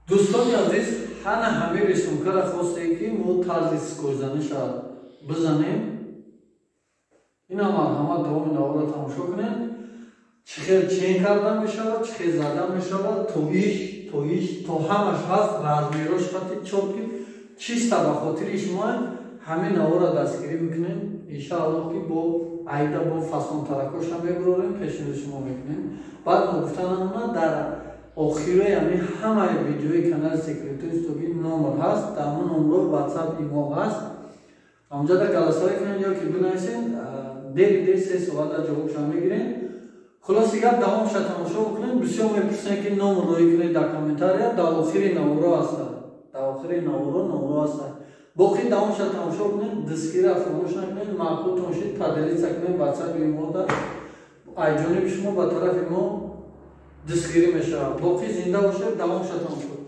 Дӯстони азиз, ҳана ҳамин рисункаро хостем, ки мо тарзи скотчзаниша бизанем. Ина марҳамат, давоми наворро тамошо кунед. Чӣ хел чен карда мешавад, чӣ хел зада мешавад, то иш, то иш, то ҳамаш ҳаст, размерош хати чотки чиста. Ба хотири шумо ҳамин наворро дастгирӣ бикунем. Иншааллоҳ, ки бо айда бо фасонтаракоша мебурорем, пешниҳоди шумо мекунем. Баъд ногуфта намонад, дар охирои ҳамин ҳамаи видеои канали Секретои Стоги номер ҳаст. Дар ҳамон номро WhatsApp, имо ҳаст. Ҳамҷода голосовой кунед ё ки бинависед, дери дер 3 соат дар ҷавобша мегирем. Хулоси гап, давомша тамошо бикунед. Бисёр мепурсем, ки номер роӣ кунед дар комментария. Дар охири наворо ҳастад, дар охири наворо номро ҳастад. Боқӣ давомша тамошо кунед, дастгира фаромӯш накунед. Маъқултон шид, поделиться кунед WhatsApp, имода. Ай ҷониби шумо ба тарафи мо дастгирӣ мешавад. Боқӣ зинда бошед, давомша тамошо кунед.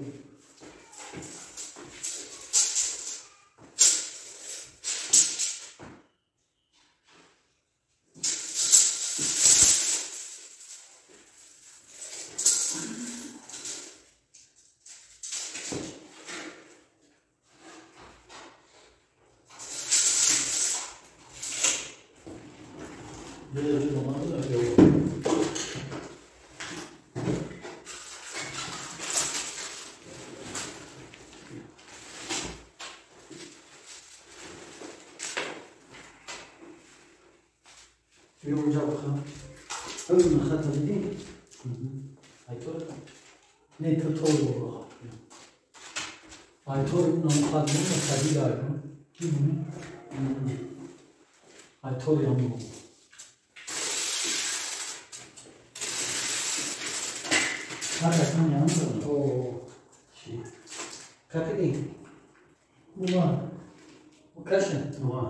Бیا اونجا بخوام. اون خط دیدی؟ نه، تو تو رو آی تو نام خط نه خدی دارم. کی بونی؟ آی تو یامو. Hakikaten yandı. Oo. Şey. Капини. Ulan. Каша. Ulan.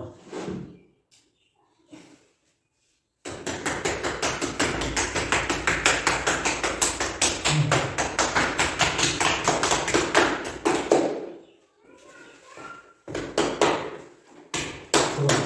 Ulan.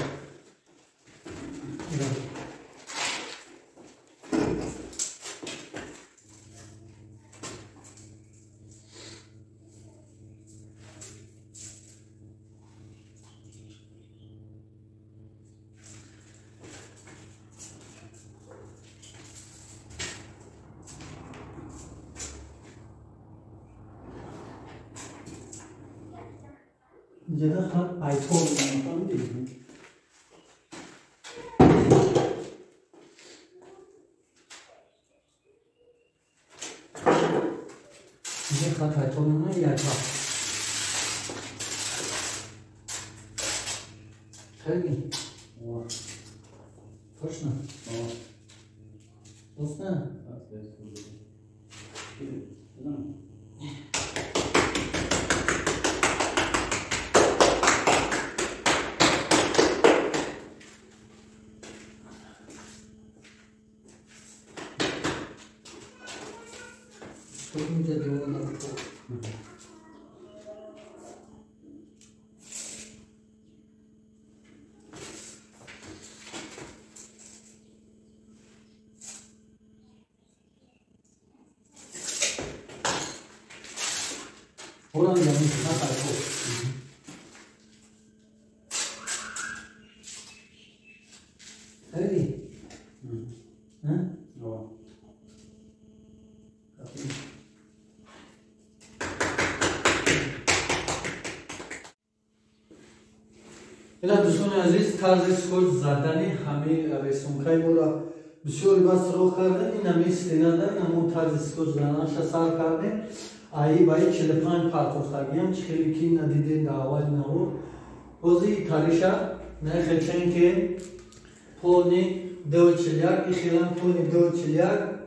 اینجا خط ایتور فهمیدی؟ اینجا خط ایتور نه یا تا خیلی Ulan. Точно? Ulan. Точно? Tamam. اینجا دیوار. Oradan yanlış خط ایتور. خیلی؟ ها؟ Ulan. Ина, дӯстони азиз, тарзи скотч задани ҳамаи рисункаи моро бисёри баъд суроғ кардем. Ин ҳамаи стенада ин ҳамон тарзи скотч заданаша сар кардем. Аи ба и 45 партофтагиам, чӣ хеле ки надидем дар аввали навор. Бози тариша нахечен, ки полный 2,41, и хелам полный 2,41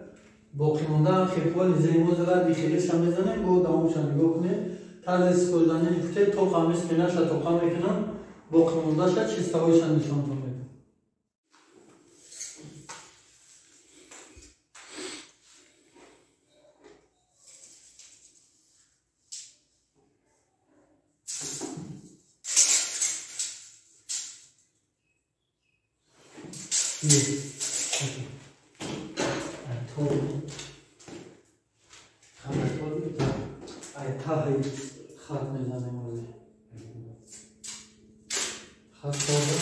боқимондаам, хел полный земозрад и хелеша мезанем. Бо давомша нигоҳ кунем. Тарзи скотч задани гуфте, то ҳамаи стенаша тоқа мекунам, боқимондаша чистовойша нишонтон медиҳам. Okay. I told you. How I told you. Ай таҳи хат мезанем ози. Хат хӯрда.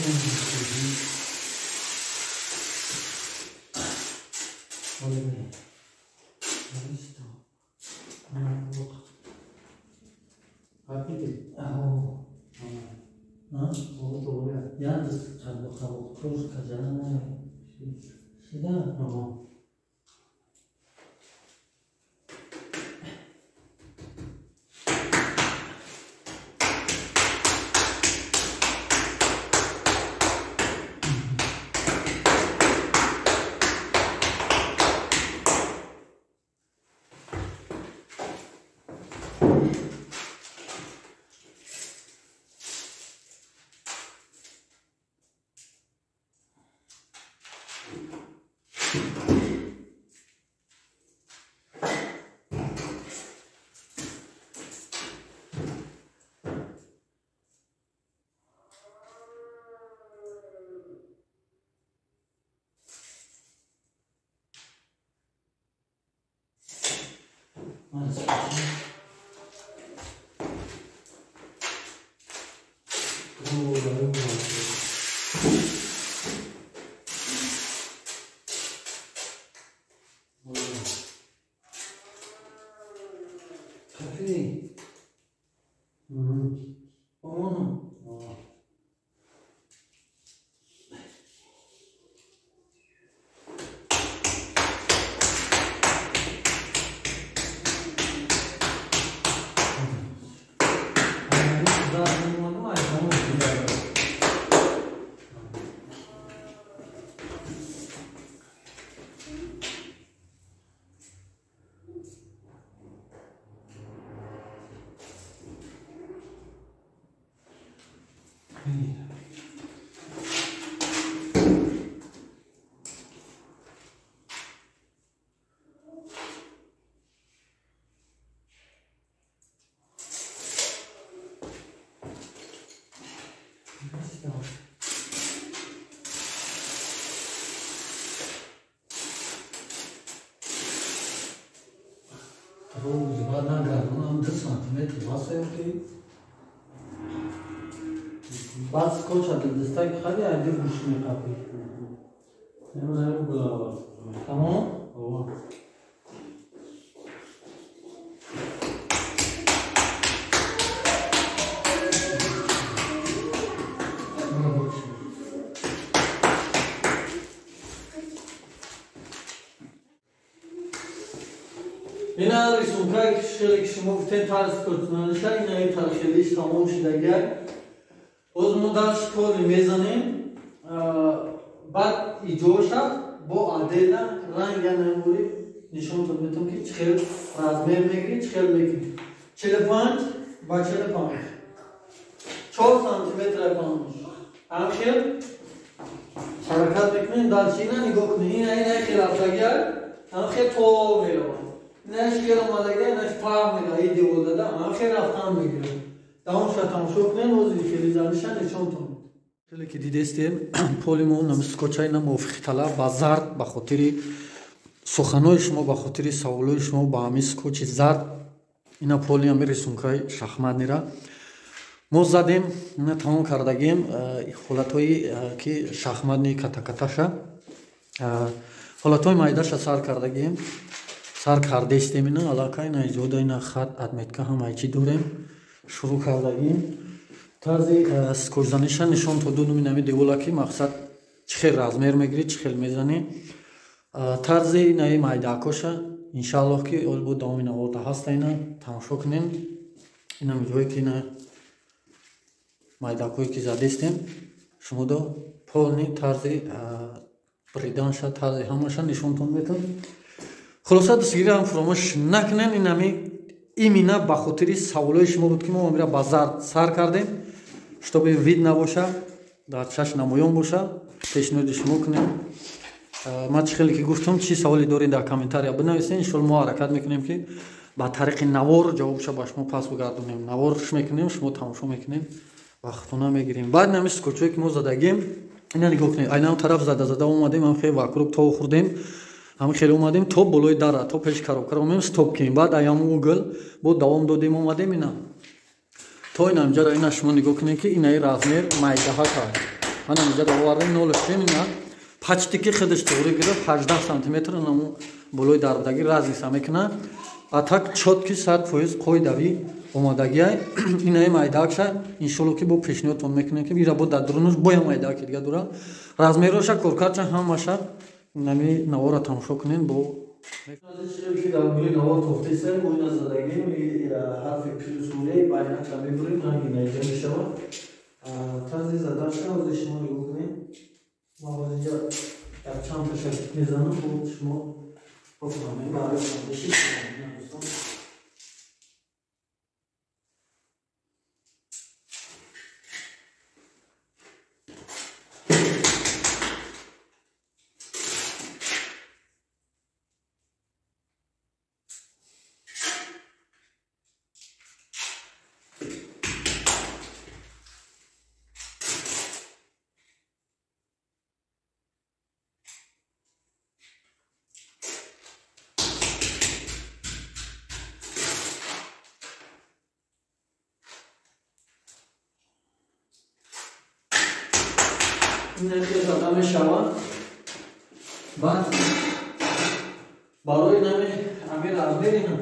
Баъд скотча дастаки хади айди гӯш меқапӣ. Тамом? Ина рисунка хеле ки шумо гуфтем тарз скотчнаниша, ина ин тархелиш тамом шидагиак. Оз мо дар школи мезанем, баъд иҷоша бо отдельно ранг намури нишонтон метавон ки чӣ хел размер мегирӣ, чӣ хел мекунӣ. 45 ба 45. 4 сантиметр панҷ. Ҳам хел ҳаракат мекунем, дар чина нигоҳ кунед. Ина ина хел рафтагиак, ҳам хел то меравад. Инаш хел омадагиак, инаш пар меравад, ин девор дада, ҳам хел рафтан мегирад. Давом шуда тамошо кунед, ози хели заниша нишонтон. Хеле ки дидестем, поли мо нам скотчаи на мувофиқи талаб ба зард, ба хотири суханои шумо, ба хотири саволои шумо ба ҳамин скотчи зард ина поли ҳами рисункаи шахматнира мо задем, ина тамом кардагем ҳолатҳои ки шахматни катакаташа, ҳолатҳои майдаша сар кардагем, сар кардестем ина аллакай ина иҷода ина хат отметка ҳамаи чӣ дорем. Шурӯъ кардагим. Тарзи скотчзаниша нишон то додум инами девола ки мақсад чӣ хел размер мегирӣ, чӣ хел мезанӣ. Тарзи инаи майдаакоша иншааллоҳ ки ол бо давоми наворда ҳаста, ина тамошо кунем. Инам ҷое ки ина майдаакое ки задестем, шумо до полни тарзи бриданша, тарзи ҳамаша нишонтон метавон. Хулоса дастгириам фуромӯш накунем. Инами именно ба хотири саволои шумо буд ки мо амира ба зард сар кардем, чтобы вид набоша, дар чашм намоён боша, пешниҳоди шумо кунем. Ман чӣ хеле ки гуфтам, чӣ саволе доред дар комментария бинависед, иншоалло мо ҳаракат мекунем ки ба тариқи навор ҷавобша ба шумо пас бигардонем. Наворш мекунем, шумо тамошо мекунем, вақтона мегирем. Баъд нами скотчое ки мо задагем, ина нигоҳ кунед, айнам тараф зада зада омадем, ам хеле вокруг то хӯрдем, Ҳамин хеле омадем то болои дара, то пеши коробкаро омадем, стоп кунем. Баъд аям угл бо давом додем, омадем ина. То ина инҷа ина шумо нигоҳ кунед ки инаи размер майдаҳака. Ман инҷа овардем 0,6 ина. Почти ки худаш туғри гирифт 18 сантиметр инаму болои дардаги разница мекунад. А так чётки 100% қоидави омадагиай. Инаи майдаакша иншолло ки бо пешниҳодтон мекунем ки ира бо дар дурунаш боя майдааки дига дура. Размероша коркардша ҳамаша нами навора тамошо кунем бо ки дар гули навор тофтесем мо ина задагим ҳарфи плюс муле байнача мебурем ранги наиҷа мешавад. Тарзи задаша ози шумо нигоҳ кунед. Ма ҳозир якчанд таша мезанам бо шумо бифаҳмед барои фаҳмиши дӯстон. Ин зада мешавад. Баъд барои нами амир размер ина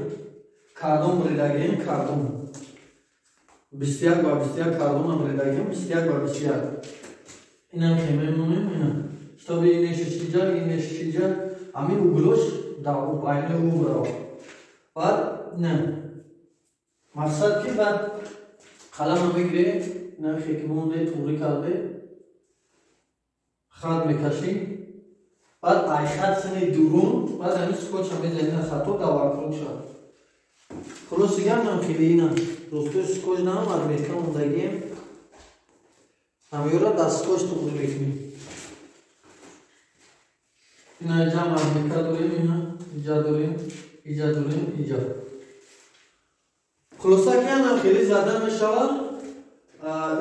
кардон бридагием, кардон 21 ба 21 кардонам бридагием, 21 ба 21. Инам ки мемонем ина чтобы инеш чиҷа, инеш чиҷа, ами углош дар байни ӯ бирав. Баъд не мақсад ки баъд қалама мегирем, ина хе ки монде туғри карде хат мекашӣ, баъд ай хат сини дурун, баъд ҳамин скотча мезанӣ на хато даваркруг шавад. Хулос дигар нам хеле ина дӯстои скотч наам адмирка мондагием, ҳамёра дар скотч туғри мекунем. Ина ҷам адмирка дорем, ина иҷа дорем, иҷа дорем, иҷа. Хулоса ки анам хеле зада мешавад.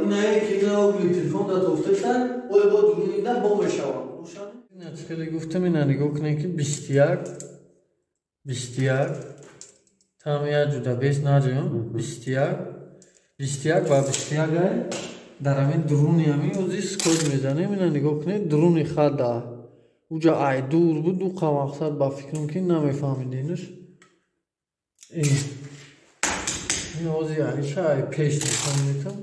Инае ки ина угли телефон да тофтеса, ой бо дурунида бо мешавад. Ина хеле гуфтам, ина нигоҳ кунед ки 21 21 там я ҷуда бес наҷоям 21 21 ба 21 ай дар ҳамин дуруни ҳамин ози скотч мезанем. Ина нигоҳ кунед дуруни хат уҷа ай дур буд, дуқа мақсад ба фикрам ки намефаҳмидинаш. Ин ози айша ай пеш нишон метам,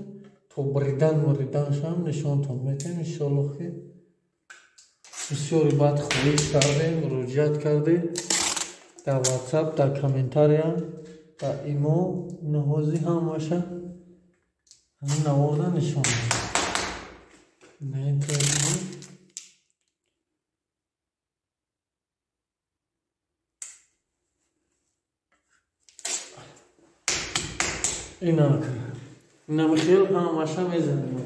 то бридан мриданшам нишонтон метам. Иншоллоҳ ки бисёри баъд хоҳиш кардем, муроҷиат кардем дар WhatsApp, дар комментария, дар имо. Ина ҳозир ҳамаша ҳамин наворда нишон инак инам хел ҳамаша мезанем.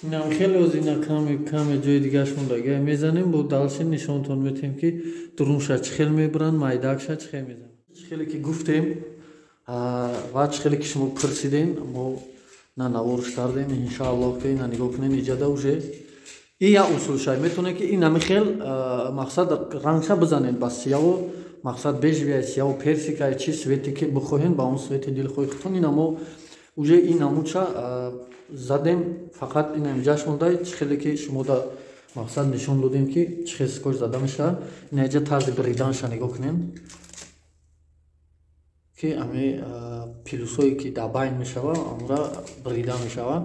Инам хеле оз ина каме каме ҷои дигаш мондага мезанем, бо далши нишонтон метем ки дурунша чӣ хел мебаранд, майдакша чӣ хел мезананд. Чӣ хеле ки гуфтем ва чӣ хеле ки шумо пурсидем, мо на наворш кардем. Иншааллоҳ ки ина нигоҳ кунед, иҷада уже и я усулша метавонед ки инами хел мақсад рангша бизанед ба сияву мақсад бежевия, сияву персика, чи свете ки бихоҳед ба он свети дилхоҳи худтон. Ина мо уже ин намудша задем, фақат ина инҷаш монда, чӣ хеле ки шумо да мақсад нишон додем ки чӣ хел скотч зада мешавад. Ина инҷа тарзи бриданша нигоҳ кунед ки ами плюсое ки дар байн мешавад, амра брида мешавад.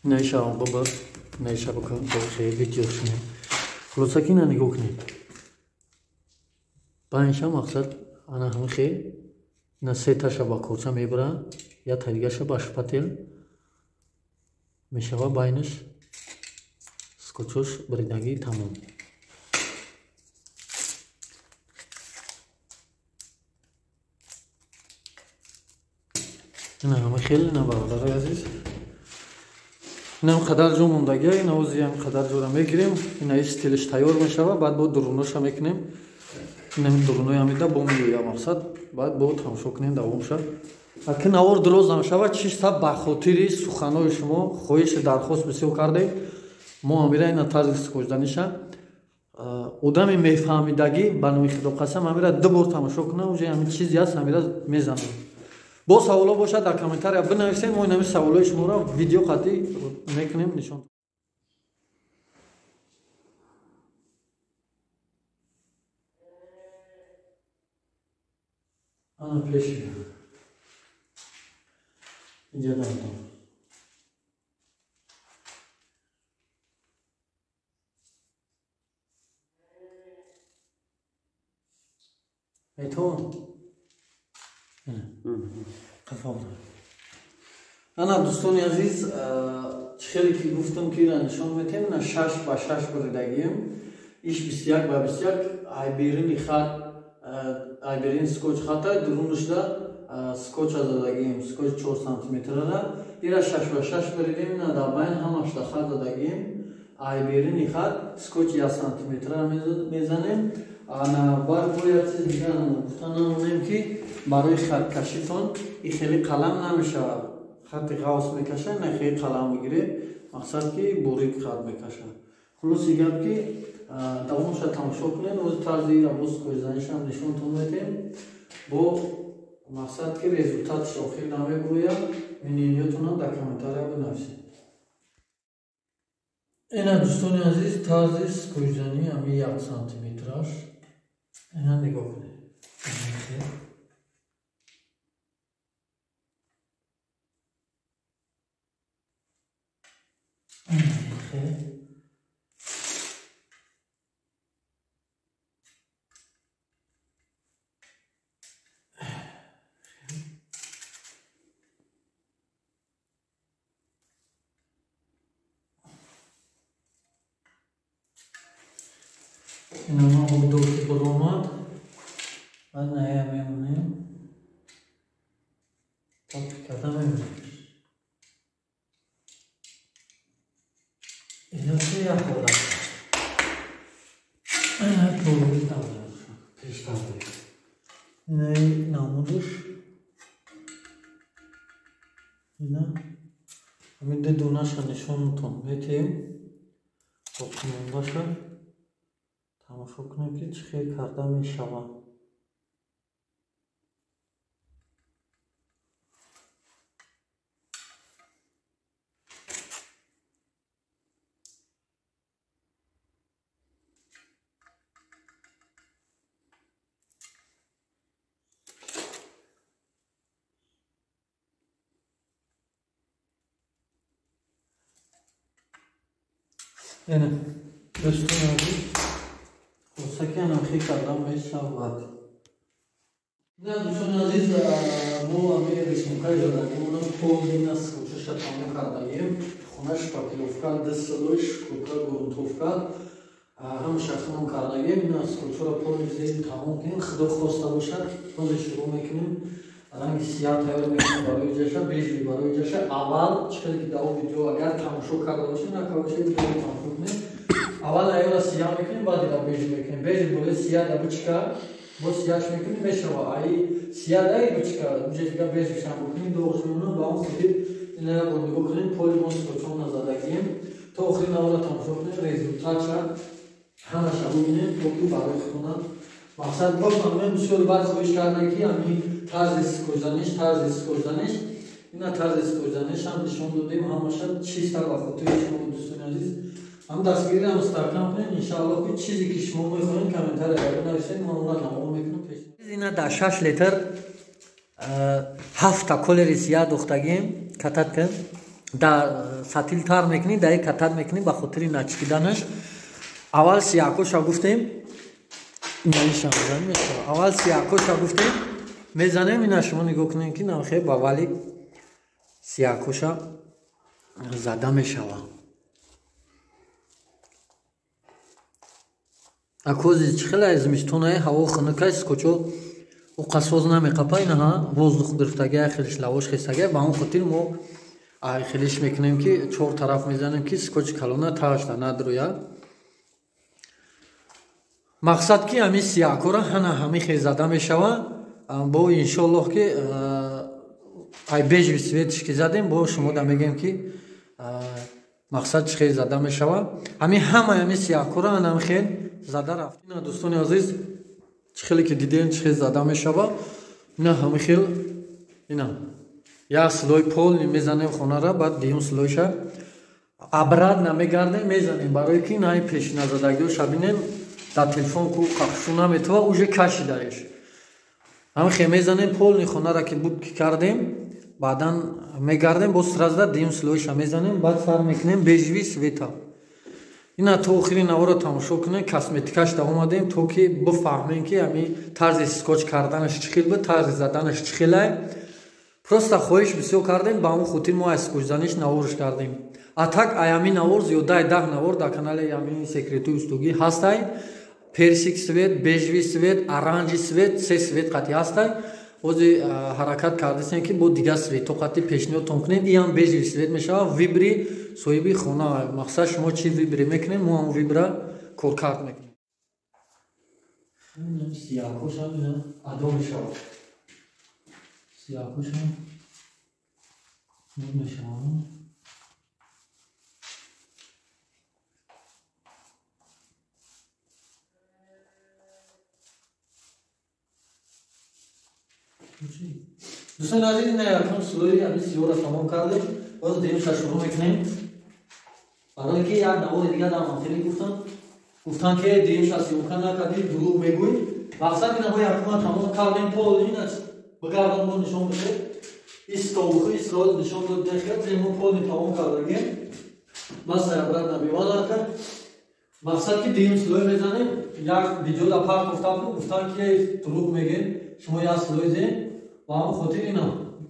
Ина ишавам бибир, ина иша бикун, видео шунем. Хулоса ки ина нигоҳ кунед, байнша мақсад ана ҳамин хе ина сеташа ба корча мебарад, я та дигаша ба шпател мешава, байнаш скотчош бридагӣ тамом. Ина ҳама хеле ина бародарои азиз, инам қадар ҷо мондагия, ина ози ҳам қадар ҷора мегирем, ина ин стилш тайёр мешава, баъд бо дуруноша мекунем. Инами дурунои ҳамида бо меоя мақсад, баъд бо тамошо кунем давомша. Аки навор дуроз намешава, чиста ба хотири суханои шумо хоҳиши дархост бисёр кардем. Мо ҳамира ина тарзи скотчданиша Одами мефаҳмидагӣ ба номи Худо қасам ҳамира ду бор тамошо кунам, уже ҳамин чизе ҳаст, ҳамира мезанам. Бо саволо бошад дар комментария бинависед, мо инами саволои шуморо видео қатъӣ мекунем нишон. Ана пеши. Инҷа дандон. Метавон? Ана дӯстони азиз, чӣ хеле ки гуфтам ки ира нишон метем, на 6 ба 6 буридагием, иш 21 ба 21, айберини хат, айберин скотч хата, дурунушда скотча задагием, скотч 4 сантиметрара, ира 6 ба 6 буридем, ина дар байн ҳамашда хат задагием, айберини хат скотч 1 сантиметрара мезанем. Ана бар бояд чиз дигар гуфта намонем ки барои хаткашитон и хеле қалам намешавад. Хати ғавс мекашад, на хеле қалам бигиред, мақсад ки борик хат мекашад. Хулоси гап ки давомша тамошо кунед, оз тарзи ира боз скотчзанишам нишонтон медиҳем. Бо мақсад ки результатш охир намегӯяд, мнениятонам дар комментария бинависед. Ина дӯстони азиз, тарзи скотчзанӣ ҳами 1 сантиметраш. Ина нигоҳ кунед. Ина ма ҳудуди буромад, баъд ная мемонем, топи карда мемонем. Ина чи як ҳолат. Ина полуи пештар. Инаи намудаш. Ина ҳамин ду дунаша нишонтон метиҳем, боқимондаша тамошо кунем ки чӣ хел карда мешавад. Ина дӯстони азиз, хулоса ки ана хел карда мешавад. Ина дӯстони азиз, мо ҳамин рисункаи задагимона полнина скотчаша тамом кардагием. Хона шпаклёвка, ду слой шкурка, грунтовка ҳамаша тамом кардагием. Ина скотчҳоро полни зери тамом кунем. Худо хоста бошад, ҳозир шурӯъ мекунем. Ранги сиёҳ тайёр мекунем барои ҷаша, бежевый барои ҷаша. Аввал чӣ хеле ки дар он видео агар тамошо карда бошед, накарда бошед, видеоро тамошо кунед. Аввал аёра сиёҳ мекунем, баъд ира бежевый мекунем. Бежевый болои сиёҳ да бучка, бо сиёҳш мекунем, мешава. Ай сиёҳ да бучка, уҷа дига бежевшам бикунем, доғш мемонад. Ба он хотир ина як бор нигоҳ кунем, поли мо скотчҳо назадагием. То охири навора тамошо кунем, результатша ҳамаша бубинем, то ки барои худтона мақсад бафаҳмем. Бисёр баъд хоҳиш карда ки ҳамин тарзи скотчзаниш, ина тарзи скотчзаниш ҳам нишон додем, ҳамаша чиста ба хотири шумо дӯстони азиз. Ҳам дастгириро мустаҳкам кунед, иншааллоҳ ки чизе ки шумо мехоҳед комментария бинависед, мо онро давом мекунем пеш. Ина дар 6 литр 7 та колери сиёҳ духтагием, катат кун. Дар сатил тар мекунӣ, дар катат мекунӣ ба хотири начкиданаш. Аввал сиёҳкоша гуфтем, инаиша мезанем, мешава. Аввал сиёҳкоша гуфтем, мезанем. Ина шумо нигоҳ кунед ки навхе ба вали сиёҳкоша зада мешава. Акози чӣ хеле зимистонае, ҳаво хунукай, скотчо уқасоз намеқапа, инаҳа воздух гирифтагия, хелиш лавош хестагия. Ба он хотир мо хелиш мекунем ки чор тараф мезанем ки скотч калона таашда надроя. Мақсад ки ҳамин сиёҳкора ҳана ҳамин хел зада мешава. Бо иншоаллоҳ ки ай бежевый цветш ки задем, бо шумо да мегӯем ки Мақсад чӣ хел зада мешавад. Ҳамин ҳамаи ҳамин сияҳкора анам хел зада рафт. Ина дӯстони азиз, чӣ хеле ки дидем чӣ хел зада мешавад. Ина ҳамин хел ина як слой полный мезанем хонара, баъд дуюм слойша обратно мегардем, мезанем, барои ки наи пешиназадагиҳоша бинем, дар телефон ку қақшу наметова, уже кашидаеш. Ҳамин хел мезанем полный хонара ки буд ки кардем, баъдан мегардем, боз сразу дуюм слойша мезанем, баъд сар мекунем бежевый цвета. Ина то охири наворо тамошо кунем, косметикаш да омадем, то ки бифаҳмем ки ҳамин тарзи скотч карданаш чӣ хел буд, тарзи заданаш чӣ хелай. Просто хоҳиш бисёр кардем, ба ҳамон хотир мо аз скотчзаниш наворш кардем. А так аями навор зиёдаи 10 навор дар канали ҳамин секретои устогӣ ҳастай. Персик цвет, бежевый цвет, оранжевый цвет, се цвет қатъи ҳастай. Ҳозир ҳаракат кардастем ки бо дигар цветҳо қатъи пешниҳодтон кунем. Иам бежевый цвет мешавад, выбори соҳиби хона. Мақсад шумо чӣ выбор мекунем, мо ҳам выбора коркард мекунем. Сияҳкошам ина адо мешавад. Сияҳкошам мешавад. Дӯстони азиз, ина якум слои ҳамин сиёҳро тамом кардем. Боз дуюмша шурӯъ мекунем. Барое ки як навори дигар дар охирӣ гуфтанд ки дуюмша съёмка накардӣ, дурӯғ мегӯй. Мақсад ина мо якума тамом кардем, пол ина бигардон бо нишон бидед. Истовухи исроил нишон дод дехел, мо полный тамом кардагем. Бас обратно бивадака. Мақсад ки дуюм слой мезанем, як видео дар парк гуфтанд ки дурӯғ мегӯем, шумо як слой зем. Ба ҳамон хотир ина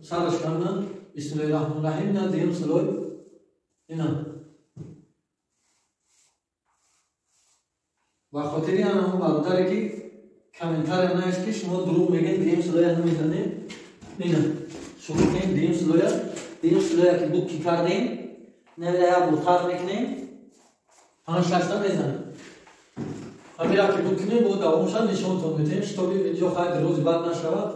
сараш кардан бисмиллоҳи раҳмони раҳим, ина дуюм слой ина. Ба хотири ҳамон бародаре ки комментария навишт ки шумо дурӯғ мегӯед, дуюм слоя намезанем, ина шурӯъ кунем дуюм слоя. Дуюм слоя ки буд ки кардем, ина як бор тар мекунем, 5-6 та мезанем. Ҳамира ки буд кунем, бо давомша нишонтон медиҳем, шитоби видео хайр рӯзи бад нашавад.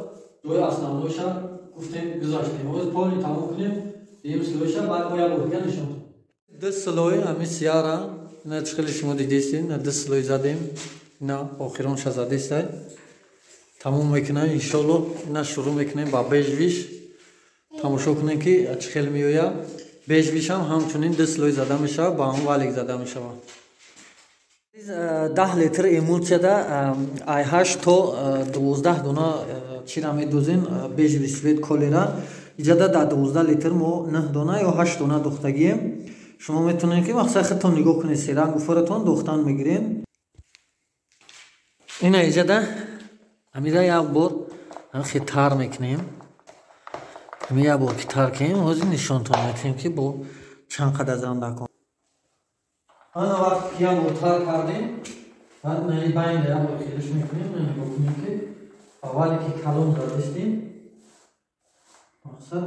Ҷои основнойша гуфтем гузаштем. Ҳозир полный тамом кунем дуюм слойша, баъд мо як бор дигар нишонтон. Ду слой ҳамин сияра, ина чӣ хеле шумо дидестед, ина ду слой задем, ина охиронша задестай. Тамом мекунем иншоллоҳ, ина шурӯъ мекунем ба бежевиш. Тамошо кунем ки чӣ хел меояд. Бежевишам ҳамчунин ду слой зада мешавад, ба ҳамон валик зада мешавад. 10 литр эмулсияда ай 8 то 12 дона чира медозем бежевый цвет колера. Иҷада дар 12 литр мо 9 дона ё 8 дона духтагием. Шумо метавонед ки мақсад худтон нигоҳ кунед, серанг уфоратон духтан мегирем. Ина иҷада ҳамира як бор ҳамин тар мекунем. Ҳамин як бор ки тар кунем, ҳозир нишонтон медиҳем ки бо чанд қадар зандакон. Ана вақте ки як бор тар кардем, баъд наи байнда як бор хелиш мекунем, нигоҳ кунем ки аввале ки калон задистем, мақсад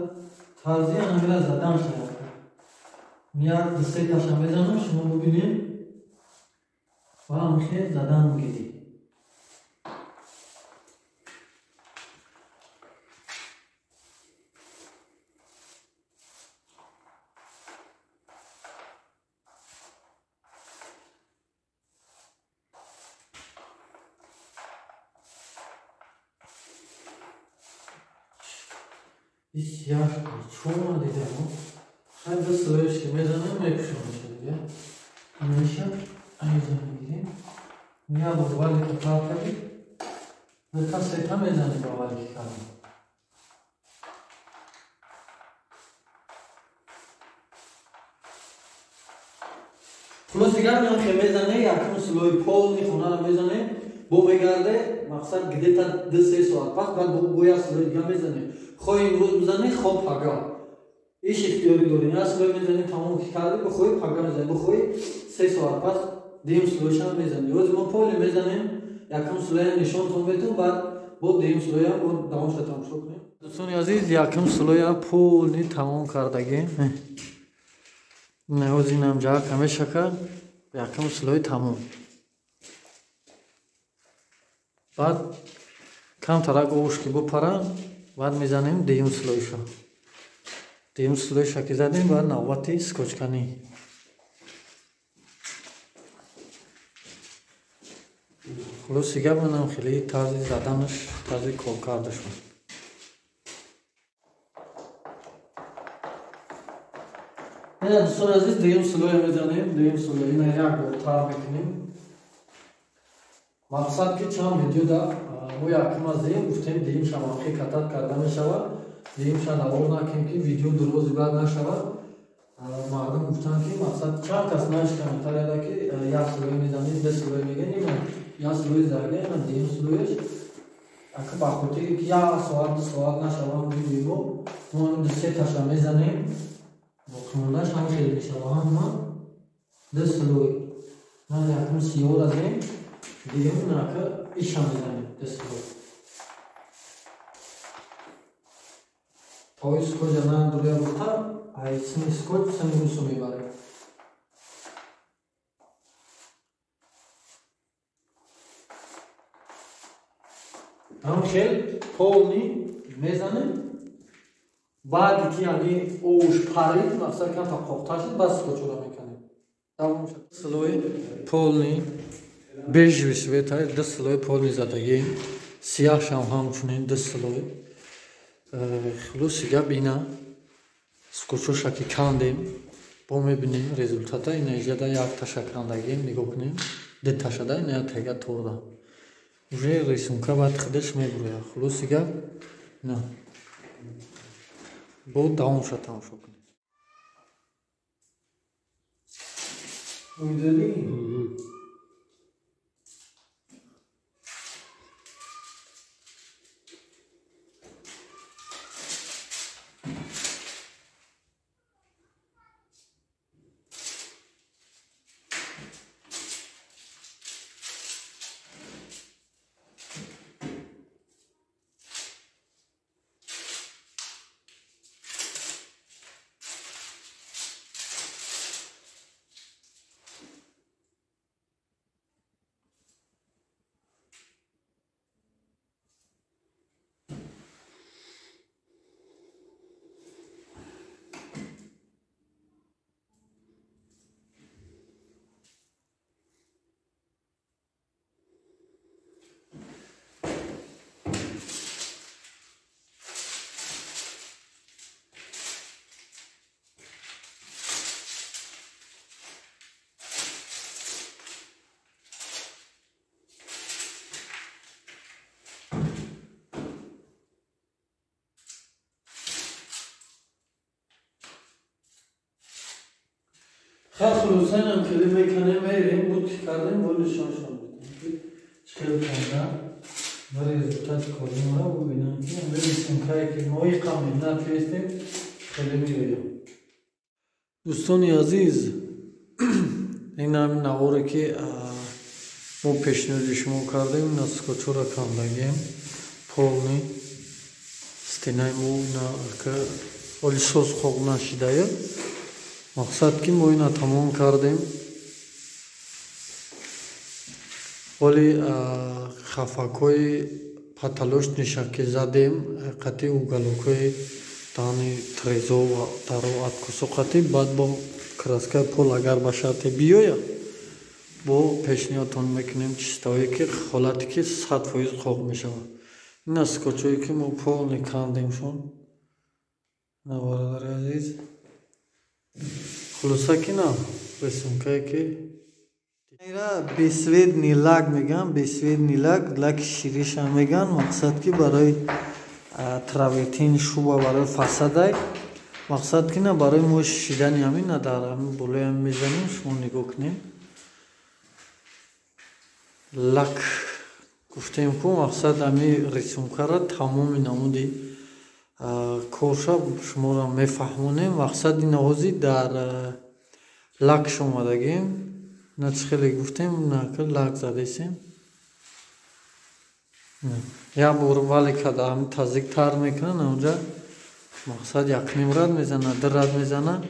тарзи ҳамира задан шавад. Як ду се таша мезанам, шумо бубинед ва ҳамхел задан мегиред. Як чорма дидем. Хай ду слоиш ки мезанем, мепӯшонаш дига. Ҳамеша айза мегирем. Як бор вале ки тар кардем, дута сета мезанем ба вале ки кардем. Хулос дигар меон ки мезане, якум слои полный хонаро мезане, бо мегарде, мақсад где-то 2-3 соат пас, баъд бо як слои дига мезане. Хоҳ имрӯз бизанӣ, хоҳ пага. Иш ихтиёрӣ дорӣ. Як слой мезанӣ, тамом ки кардӣ, бихоҳӣ пага мезанӣ, бихоҳӣ 3 соат пас дуюм слойшам мезанӣ. Ҳозир мо полный мезанем, якум слоя нишонтон медиҳем, баъд бо дуюм слоя бо давомша тамошо кунем. Дӯстони азиз, якум слоя полный тамом кардагем. Ҳозир инам ҷаҳа камешака, якум слой тамом. Баъд камтарак овуш ки бупара, баъд мезанем дуюм слойша. Дуюм слойша ки задем, баъд навбати скотчканӣ. Хулоси гап манам хеле тарзи заданаш, тарзи коркардашон. Ина дӯстони азиз, дуюм слоя мезанем, дуюм слоя ина як бор тар мекунем. Мақсад ки чанд видеода мо якум аз дуюм гуфтем, дуюм шамахи катат карда мешавад, дуюмша навор накунем ки видео дурози бад нашавад. Мардум гуфтанд ки мақсад чанд кас навишт комментарияда ки як слоя мезанем, ду слоя мегӯем, ина як слои зарга, ина дуюм слояш. Ака ба хотире ки як соат ду соат нашаванд видео, мо ду се таша мезанем. Боқимондааш ҳам хеле мешавад, ҳама ду слой. На якум сиёҳ разем, дуюм нака иша мезанем, ду слой. Тои скотча на дуруя гуфта, ай сими скотч сими гусу мебарем. Ҳам хел полни мезанем. Баъди ки яъни овуш парид, мақсад камта қоқта шуд, бас скотчора мекунем. Давом шуд. Слой полни бежевый цвета, ду слой полни задагем. Сияҳшам ҳамчунин ду слой. Хулоси гап ина скотчоша ки кандем, бо мебинем результата. Ина иҷада як таша кандагем, нигоҳ кунем. Ду ташада ина як тега торда. Уже рисунка баъд худаш мебурояд. Хулоси гап ина бо давомша тамошо кунем. Хулосаинам хеле мекунем, мерем, буд кардем, бо нишоншон бидем. Чӣ хел кардам ва результати коримро бубинам ки ҳамин рисункае ки мо иқа меҳнат кардем хеле меоям. Дӯстони азиз, ин ҳамин наворе ки мо пешниҳоди шумо кардем, ина скотчора кандагем, полни стенаи мо ина оли соз хоқ нашидая. Мақсад ки мо ина тамом кардем. Оли хафакҳои паталошниша ки задем, қати уголокҳои даҳани трезо ва даро откусо қати, баъд бо краскаи пол агар ба шарте биёяд, бо пешниҳодтон мекунем чистаое ки ҳолате ки 100% қоқ мешавад. Ина скотчое ки мо полни кандемшон. На бародари азиз, хулоса ки на рисункае ки ира бесцветный лак мегӯянд, бесцветный лак, лаки шириша мегӯянд. Мақсад ки барои травертин шуба, барои фасадай. Мақсад ки на барои мо шишидани ҳамин на дар ҳамин болои ҳамин мезанем. Шумо нигоҳ кунем. Лак гуфтем ку мақсад ҳамин рисункара тамоми намуди корша шуморо мефаҳмонем. Мақсад ин ҳозир дар лакш омадагем. На чӣ хеле гуфтем, на лак задесем. Як бор вале када ҳамин таздиқ тар мекунанд, онҷа мақсад якним рад мезанад, ду рад мезанад,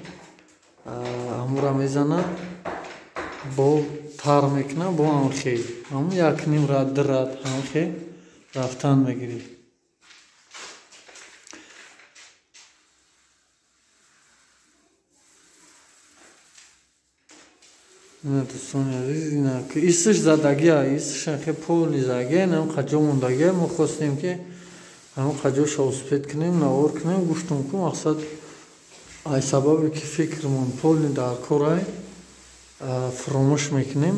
ҳамура мезанад, бо тар мекунад, бо ҳамхел. Ҳамун якним рад, ду рад ҳамхел рафтан мегирид. Ина, дӯстони азиз, ина ки исш задагия, исш хе полный задагия, инам қаҷо мондагия. Мо хостем, ки ҳамон қаҷоша успеть кунем, навор кунем. Гуфтум ку, мақсад, ай сабабе ки фикрмон полный дар корай, фуромӯш мекунем.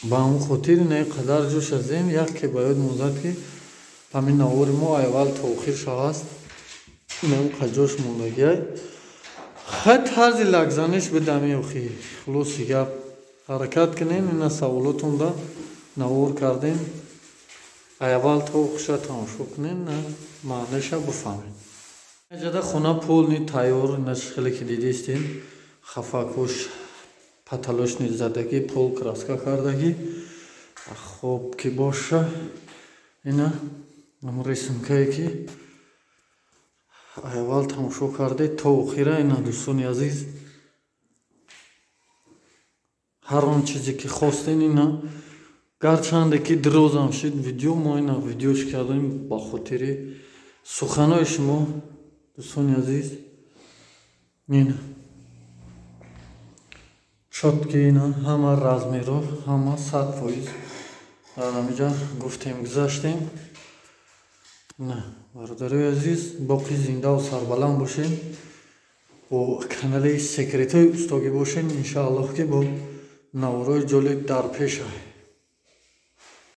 Ба ҳамон хотир ина қадар ҷош азем. Як ки ба ёд монзад, ки ҳамин навори мо аввал то охир шаваст. Инам қаҷош мондагиай. Хай, тарзи лакзаниш бидами охи. Хулоси гап, ҳаракат кунем. Ина саволотонда навор кардем. Аввал то охиша тамошо кунем, маънаша бифаҳмем. Ҷада хона полный тайёр. Ина хеле ки дидистем, хафакош, потолочный задагӣ, пол краска кардагӣ. Хоб ки боша, ина ҳамон рисункае, ки аввал тамошо кардед то охира. Ина, дӯстони азиз, ҳар он чизе ки хостен, ина, гарчанде ки дирозам шид видео, мо ина видеош кардем ба хотири суханои шумо, дӯстони азиз. Ина чётко, ина ҳама размерҳо, ҳама 100% дар ҳамиҷа гуфтем, гузаштем. На, бародарои азиз, боқӣ зиндаву сарбаланд бошед, бо канали Секретҳои устогӣ бошед. Иншааллоҳ, ки бо наворҳои ҷолиб дар пеша.